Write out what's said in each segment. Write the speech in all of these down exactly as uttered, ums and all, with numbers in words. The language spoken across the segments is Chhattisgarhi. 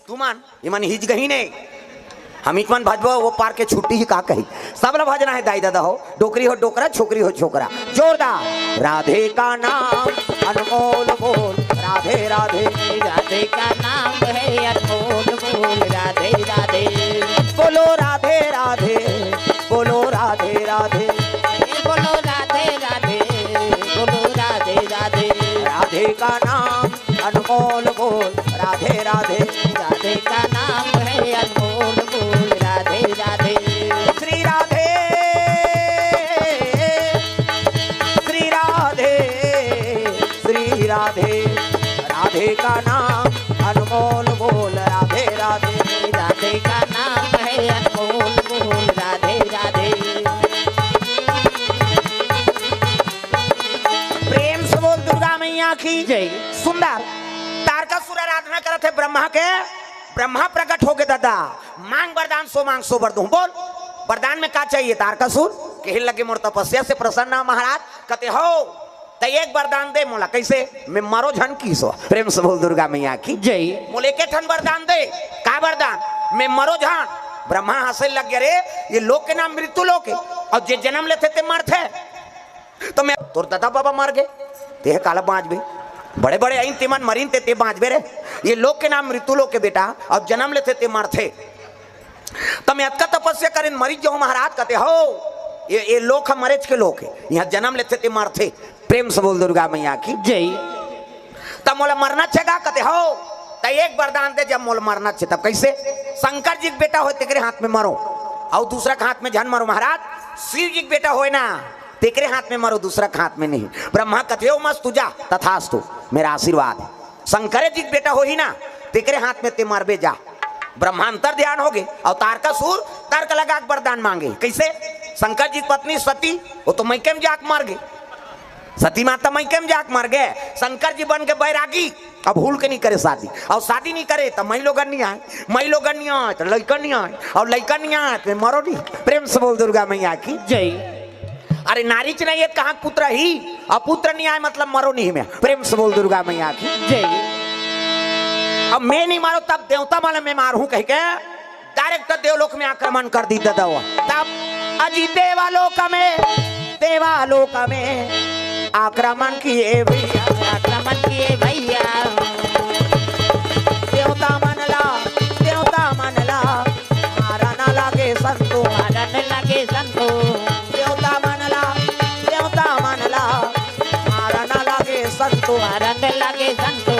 तुमन इमन हिज गही ने, हम इकमन भजबो, वो पार के छुट्टी ही का कही। सब ला भजना है दाई ददा हो, डोकरी हो डोकरा, छोकरी हो छोकरा। जोरदार। राधे का नाम अनमोल बोल, राधे राधे। राधे का नाम है अनमोल बोल, राधे राधे। बोलो राधे राधे, बोलो राधे राधे। बोलो राधे राधे, बोलो राधे राधे। राधे का नाम अनमोल बोल, राधे राधे। राधे का नाम है अनमोल बोल, राधे राधे। श्री राधे, श्री राधे, श्री राधे। राधे का नाम अनमोल बोल, राधे राधे। राधे का नाम है अनमोल बोल, राधे राधे। प्रेम से बोल दुर्गा मैया की जय। सुंदर। तारकासुर आराधना करत हे ब्रह्मा के, ब्रह्मा प्रकट होगे ददा, मांग वरदान, सो मांग सो बर दूं। बोल, वरदान में का चाहिए? तारकासुर कहे लगे, मोर तपस्या से प्रसन्न हो महाराज। कहते हो त एक वरदान दे मोला। कैसे? मैं मरो झन की सो। प्रेम से बोल दुर्गा मैया की जय। मोला एक ठन वरदान दे। का वरदान? मैं मरो झन। ब्रह्मा हंसे लग गया, रे, ये लोक के नाम मृत्यु लोक है, और जे जन्म लेथे ते मरथे। तो मैं, तोर दादा बाबा मर गए, ते काला बांचबे? बड़े बड़े आइन ते मन मरिन ते, ते बांचबे रे? ये लोक के नाम मृत्यु लोक है बेटा, और जन्म लेथे ते मरथे। त मैं अतका तपस्या करेन, मरिच जाहूं महाराज। कहते हो, ये, ये लोक ह मरेच के लोक है, यहाँ जन्म लेथे ते मरथे। प्रेम से बोल दुर्गा मैया की जय। तब मोला मरना छेगा? कहते हो, त एक वरदान दे, जब मोला मरना छे तब। कैसे? शंकर जी के बेटा होय तेकरे हाथ में मरो, और दूसरा के हाथ में झन मरो महाराज। शिव जी के बेटा होय ना, तेकरे हाथ में मरो, दूसरा के हाथ में नहीं। ब्रह्मा कथे, "ओ मस्त, तू जा, तथास्तु, मेरा आशीर्वाद है।" शंकर जी के बेटा होही ना, तेकरे हाथ में ते मरबे जा। ब्रह्मा अंतर ध्यान होगे, और तारकासुर तर्क लगा के वरदान मांगे। कैसे? शंकर जी की पत्नी सती, वो तो मइके में जाके मर गई। सती माता मइके में जाके मर गए। शंकर जी बन के बैरागी, अब हुल के नहीं करे शादी, और शादी नहीं करे तो मई लोगन नहीं आए, मई लोगन नहीं आए तो लइकन नहीं आए, और लइकन नहीं आए तो मरो नहीं। प्रेम से बोल दुर्गा मैया की जय। अरे नारीच नहीं है, कहाँ पुत्र ही, और पुत्र नहीं आए मतलब मरो नहीं। मैं प्रेम से बोल दुर्गा मैया की जय। अब मैं नहीं मारो तब देवता मन ला मैं मारहूं कह के डायरेक्ट देवलोक में आक्रमण कर दी ददा। तब अजी देवालोक में, देवालोक में आक्रमण किए भैया, आक्रमण किए भैया। देवता मन ला, देवता मन ला मारन लागे संतो, मारन लागे संतो। देवता मन ला, देवता मन ला मारन लागे संतो, मारन लागे संतो।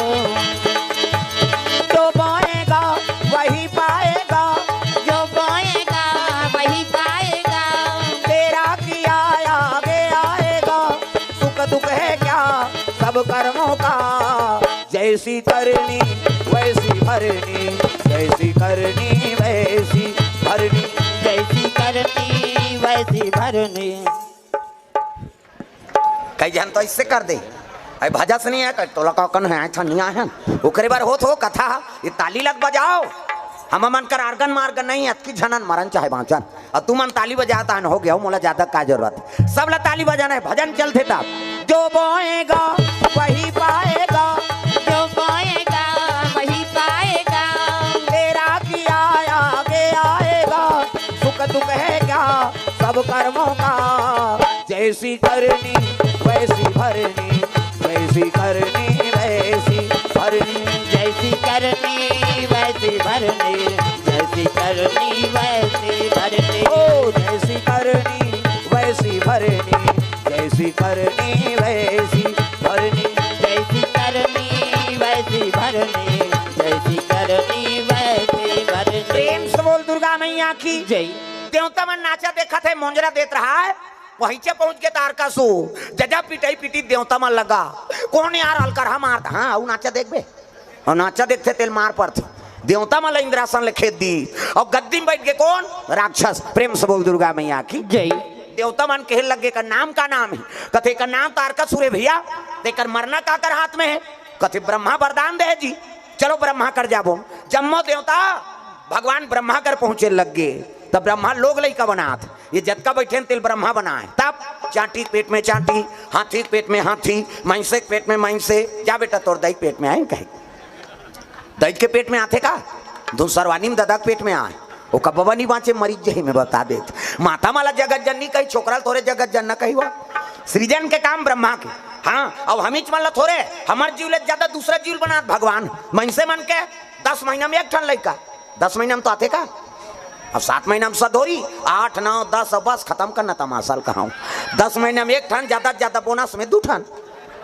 जो बोएगा वही पाएगा, जो बोएगा वही पाएगा। तेरा किया आगे आएगा, सुख दुख है क्या सब कर्मों का। जैसी करनी वैसी भरनी, जैसी करनी वैसी भरनी। जैसी करनी वैसी भरनी। कई झन तो इससे कर दे, अरे भजस नहीं है, कई तोला का कन है, अच्छा नहीं आए हैं, ओकरे बार होत हो कथा, ये ताली लग बजाओ। हम मन कर आर्गन मार्गन नहीं, अतकी झनन मरन चाहे बांचन, और तुमन ताली बजाता है, हो गया, मोला ज्यादा का जरूरत है? सब ला ताली बजाना है, भजन चलथे तब। जो बोएगा वही पाएगा, जो बोएगा वही पाएगा। तेरा किया आगे आएगा, सुख दुख है क्या सब कर्मों का। जैसी करनी वैसी भरनी, जैसी करनी वैसी भरनी। जैसी करनी वैसी भरनी, जैसी करनी वैसी भरनी। ओ जैसी करनी वैसी भरनी, जैसी करनी वैसी भरनी। जैसी करनी वैसी भरनी, जैसी करनी वैसी भरनी। प्रेम से बोल दुर्गा मैया की जय। देवता मन नाचा देखत है, मोंजरा देत रहा है, वहीं से पहुंच के तारकासुर जजा पिटाई पिटी देवता मन लगा। कौन यार हलकर हम मारता? हाँ, अउ नाचा देखबे, अउ नाचा देखथे तेल मार पड़थे। देवता मन ला इंद्रासन ले खेद दी, अउ गद्दी में बैठ के कौन? राक्षस। प्रेम से बोल दुर्गा मैया की जय। देवता मन कहे लगे, "का नाम का नाम है?" कथे, "का नाम तारकासुर है भैया, तेकर मरना काकर हाथ में है?" कथे, "ब्रह्मा वरदान दे जी, चलो ब्रह्मा कर जाबो।" जम्मो देवता भगवान ब्रह्मा कर पहुंचे लग गे। तब ब्रह्मा लोग लइका बनात, ये जतका बैठे तेल ब्रह्मा बनाए। तब चांटी के पेट में चांटी, हाथी के पेट में हाथी, मइंसे के पेट में मइंसे। जा बेटा, तोर दाई के पेट में आए कहे, दाई के पेट में आथे का? दू सरवानी में ददा के पेट में आए, ओका बबा नहीं बाँचे, मरीज जही में बता देत। माता माला जगत जननी कही, छोकरा ल थोरे जगत जनना कही हुआ। सृजन के काम ब्रह्मा के। हाँ, अब हमीच मन ला थोरे, हमर जीव ले ज्यादा दूसरा जीव बनात भगवान। मनसे मन के दस महीना में एक ठन लइका, दस महीना में तो आथे का? अब सात महीना में सधोरी, आठ, नौ, दस, अब बस खत्म करना तमाशा ल कहाऊं। दस महीना में एक ठन, ज्यादा से ज्यादा बोनस में दू ठन।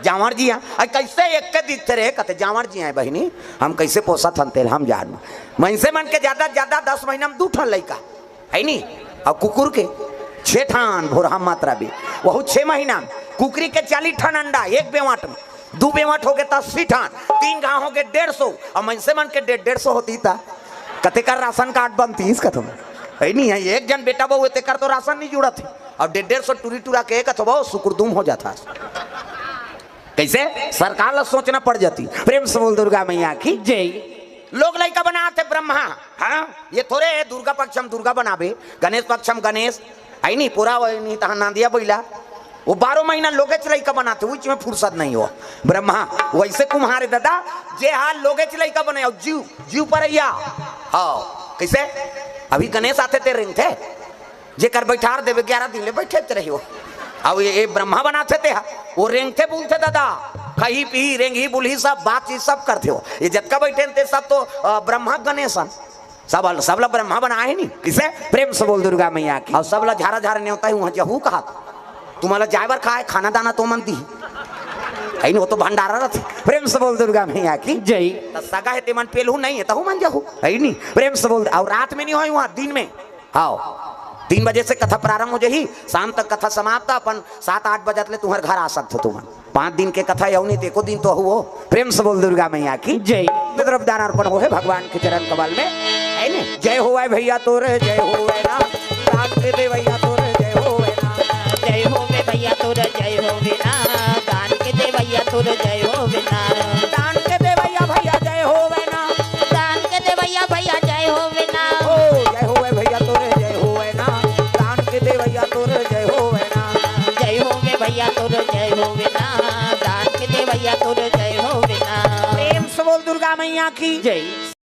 जांवर जी हाँ, अरे कैसे एक के दिखते रहे, कहते जांवर जी हैं बहिनी, हम कैसे पोसत हन तेल हम जान। मनसे मन के ज्यादा से ज्यादा दस महीना में दू ठन लइका, है नी? और कुकुर के छह ठान भोरहा मात्रा भी, वहू छह महीना में। कुकरी के चालीस ठान अंडा एक बेवाट में, दू बेवाट हो गए त अस्सी ठान, तीन घाव हो गए डेढ़ सौ, और मनसे मन के डेढ़ डेढ़ सौ होती त कतेकर राशन कार्ड बनतीस कथम, है नी? है एक जन बेटा बहू है, तेकर तो राशन नहीं जुड़त है, और डेढ़ डेढ़ सौ टूरी टूरा के कथो बहु सुकुरदुम हो जाता। कैसे? सरकार ला सोचना पड़ जाती। प्रेम से बोल दुर्गा मैया की। जय। लोग लइका बनाते ब्रह्मा, हाँ, ये थोरे है दुर्गा पक्ष हम दुर्गा बनाबे, गणेश पक्ष हम गणेश, आई नहीं पूरा वही नहीं तहाँ नांदिया बैला, वो बारह महीना लोगेच लइका बनाते, उच में फुर्सत नहीं हो। ब्रह्मा वैसे कुम्हार है दादा, जे हाल लोगेच लइका बनाए, जीव, जीव पर अइया। हाँ, कैसे? अभी गणेश आते ते रेंगथे, जेकर बैठार देवे ग्यारह दिन ले बैठे ते रही हो। अब ये, ये ब्रह्मा बनाथे ते हा, वो रेंगथे बुलथे दादा, खही पीही, रेंगही बुलही सब, बातचीत सब करथे हो। ये जतका बैठे ते सब तो, अ, ब्रह्मा गणेश हन। सब, सब ला ब्रह्मा बनाए हे नी। किसे? प्रेम से बोल दुर्गा मैया की। और सब ला झारा झारा नेवता ही वहाँ जहू कहा। तुम्हारा जाए बर खाए, खाना दाना तो मन दी। है नी, वो तो भंडारा रहते। प्रेम से बोल दुर्गा मैया की। जय। त सगा है ते मन पेलहू नहीं है, तहू मन जहू। है नी? प्रेम से बोल। और रात में नहीं होई वहाँ, दिन में। हाँ, तीन बजे से कथा प्रारंभ हो जाही, शाम तक कथा समाप्त, अपन सात आठ बजत ले तुम्हर घर आ सकत हो तुमन। पाँच दिन के कथा यऊ नहीं, एको दिन तो हुओ। प्रेम से बोल दुर्गा मैया की। जय। तरफ दान अर्पण हो है भगवान के चरण कमल में, है ने? जय होवे भैया तोर, जय होवे ना, दान के देवैया तोर, जय होवे ना। जय होवे भैया तोर, जय होवे ना, दान के देवैया तोर, जय होवे ना। दान के देवैया भैया जय होवे ना। दान के देवैया भैया जय होवे ना। ओ, जय होवे भैया तोर, जय होवे ना, दान के देवैया तोर, जय होवे ना। जय होवे भैया तोर, जय होवे ना, दान के देवैया तोर, जय होवे ना। प्रेम से बोल दुर्गा मैया की। जय।